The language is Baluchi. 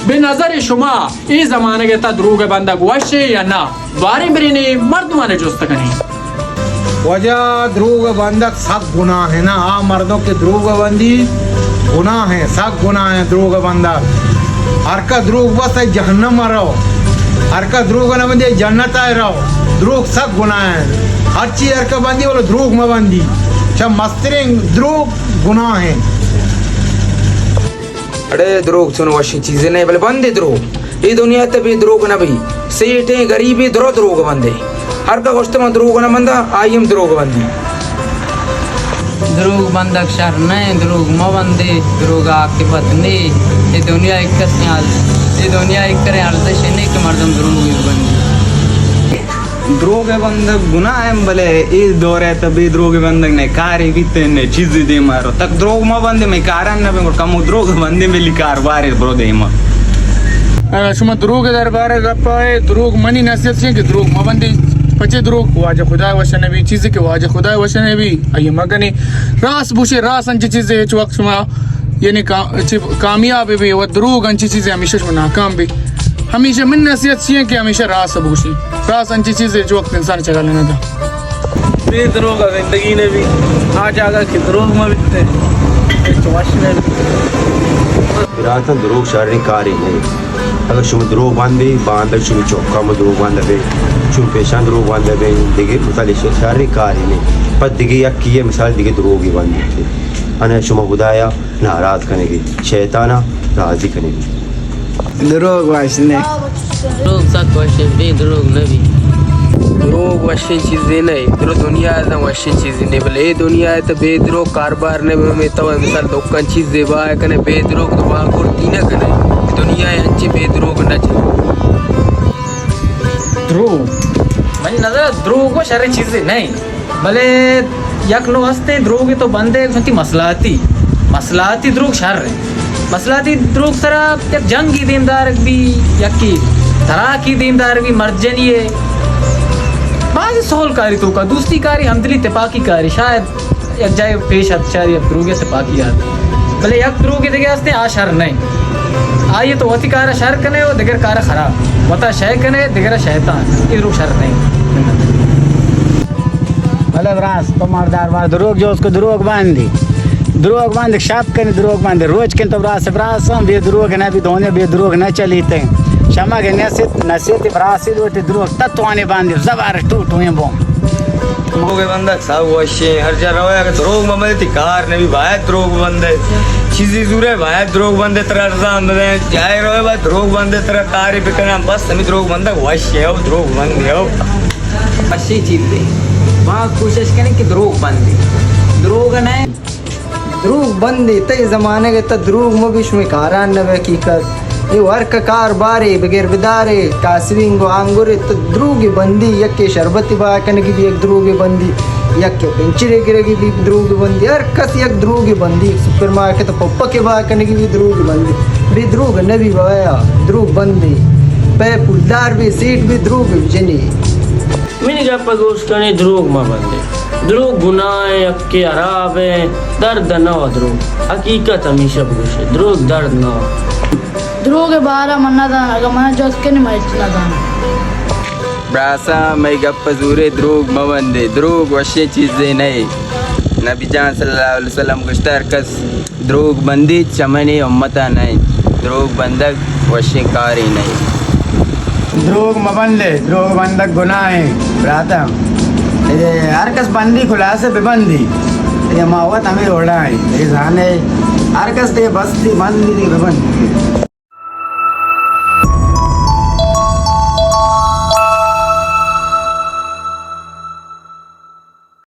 بہ نظر شما اے زمانگ ءِ تہا دروگ ءِ بندگ وش ایں یا نہ؟ باریں برینیں مردماں ءَ جست کنیں۔ واجہ، دروگ ءِ بندگ سک گناہ ایں نا۔ آ مردم کہ دروگ ءَ بندی، گناہ ایں، سک گناہ ایں دروگ ءِ بندگ۔ ہر کہ دروگ بس جہنم ءَ رو، ہر کہ دروگ نہ بندی جنت ءَ رو۔ دروگ سک گناہ ایں۔ ہرچی ہر کہ بندی، بلے دروگ مہ بندی۔ چہ مستریں دروگ گناہ ایں۔ اڑے دروگ چون وشیں چیزے نہ، بلے بندے دروگ۔ اے دنیا ءِ تہا بے دروگ نہ بی۔ سیٹیں، غریبیں، درو دروگ بندے۔ ہر کہ گوشت من دروگ نہ بنداں، آئی ہم دروگ بندی۔ دروگ بندگ شر نہ، دروگ مہ بندے، دروگ ءِ عاقبت نے۔ اے دنیا ءَ یک کسیں ارز-، اے دنیا ءَ یک کریں ارزش نے کہ مردم دروگ بندی۔ دروگ ءِ بندگ گناہ ایں، بلے اے دور ءِ تہا بے دروگ ءِ بندگ نہ کارے بیت، نہ چیزے دیما رو۔ تک دروگ مہ بندے، مئے کاراں نہ بیں، گڑا کمو دروگ بندے، ملی کاروبارے برو دیما۔ اگاں شما دروگ ءِ دربار ءَ گپ ءَ، دروگ منی نصیحت چی ایں کہ دروگ مہ بندے۔ پچے دروگ؟ واجہ خدا ءِ وش نہ بی، چیزے کہ واجہ خدا ءِ وش نہ بی، آئی مہ کنے۔ راست بوشے، راست انچیں چیزے ہچ وقت شما یعنی کا-، چہ کامیاب بی، و دروگ انچیں چیزے ہمیشہ شما ناکام بی۔ ہمیشہ من نصیحت چی ایں کہ ہمیشہ راست بگوشی۔ راست انچیں چیزے ہچ وقت انسان چگل نہ دا۔ بے دروگ ءَ زندگی نہ بی۔ آ جاگہ کہ دروگ مہ بیت، ہچ وش نہ بی۔ براتاں، دروگ شریں کارے نہ۔ اگر شما دروگ بندے، باندا شمی چکاں دروگ بندے، شمی پیشاں دروگ بندے، دگہ مثال شریں کارے نہ۔ پد دگہ یکے ءَ مثال دگہ دروگے بندے۔ انا شما خدایا ناراض کنگی، شیطانا راضی کنگی۔ دروگ وش نہ۔ دروگ سک وش ایں، بے دروگ نہ بی۔ دروگ وشیں چیزے نہ، درو دنیا ءِ تہا وشیں چیزے نہ، بلے اے دنیا ءِ تہا بے دروگ کاروبار نہ بی۔ میں تو مثال دکان چیز زیبا کنے، بے دروگ تو وانگرتی نہ کنے۔ دنیا ءَ انچیں بے دروگ نہ چلے۔ دروگ، منی نظر ءَ دروگ و شریں چیزے نہ۔ بلے یک نوع ہستیں دروگے تو بندے، گوشنتی مصلحتی، مصلحتی دروگ شر ایں۔ مصلحتی دروگ ترا یک جنگی دیمدارگ بی، یکی تراکی دیمدارگ بی، مرجنی اے۔ بعض سول کاری توکا، دوستی کاری، ہمدلی، تپاکی کاری، شاید یک جاہے پیش ات، شاید یک دروگے تپاکی ات۔ بلے یک دروگے دگہ ہستیں، آ شر نہ۔ آئی تو وتی کارا شر کنے و دگر کارا خراب۔ وتا شے کنے، دگرا شیطان۔ اے دروگ شر نہ۔ بلے براس، تو مردار بار دروگ جوز کو، دروگ بندی۔ دروگ بندی، شپ کنی دروگ بندی۔ روچ کن تو براس، براس ہم بے دروگ نہ بی، دنیا بے دروگ نہ چلیتے۔ شما کہ نصیحت، نصیحت براسی لوٹی، دروگ تتوانے بندی، زبر ٹوٹویں بوں۔ دروگ بندگ سب وشیں، ہر جا روے اگر دروگ مہ بندے، تی کار نہ بی، باید دروگ بندے۔ چیزی زورے باید دروگ بندے، ترا ارزان بدے۔ جائے روے باید دروگ بندے، ترا کاری بکنن، بس ہمیں دروگ بندگ وشیں، او دروگ بندے، او۔ وشیں چیزے۔ باز کوشش کنیں کہ دروگ بندے۔ دروگ نہ۔ دروگ بندے، تئی زمانگ ء تہ دروگ مہ بی، شمے کاران نہ بی حقیقت۔ اے ہر کہ کار بارے بگر بدارے، کاسبینگ و آنگرے تہ دروگ بندی، یکے شربت بہا کنگی بی یک دروگ بندی، یکے پنچرے گرگی بی دروگ بندی، ہر کس یک دروگ بندی، سپر مارکیٹ پپک بہا کنگی بی دروگ بندی، بے دروگ نہ بی بایا، دروگ بندی، پے پولدار بی، سیٹ بی، دروگ بجنی۔ منی گپ ء گوش کنے، دروگ مہ بندے۔ دروگ گناہ ء، حق ء حراب ء، درد نہ و دروگ۔ حقیقت ہمیشہ بگوشے، دروگ درد نہ و۔ دروگ ء بارہ من نہ زاناں، اگاں من جست کنے من ہچ نہ زاناں۔ براساں، مئے گپ ء زورے، دروگ مہ بندے۔ دروگ وشیں چیزے نہ۔ نبی جان صلی اللہ علیہ وسلم گوشتہ، ہر کس دروگ بندیت چہ منی امتا نہ انت۔ دروگ بندگ وشیں کارے نہ انت۔ دروگ مہ بندے، دروگ بندگ گناہ انت، براتاں۔ اے ہر کس بندی خلاصہ بہ بندی۔ اے ما وت ہمے وڑا انت۔ اے زانے ہر کس تے بستی بندی دی بہ بندی۔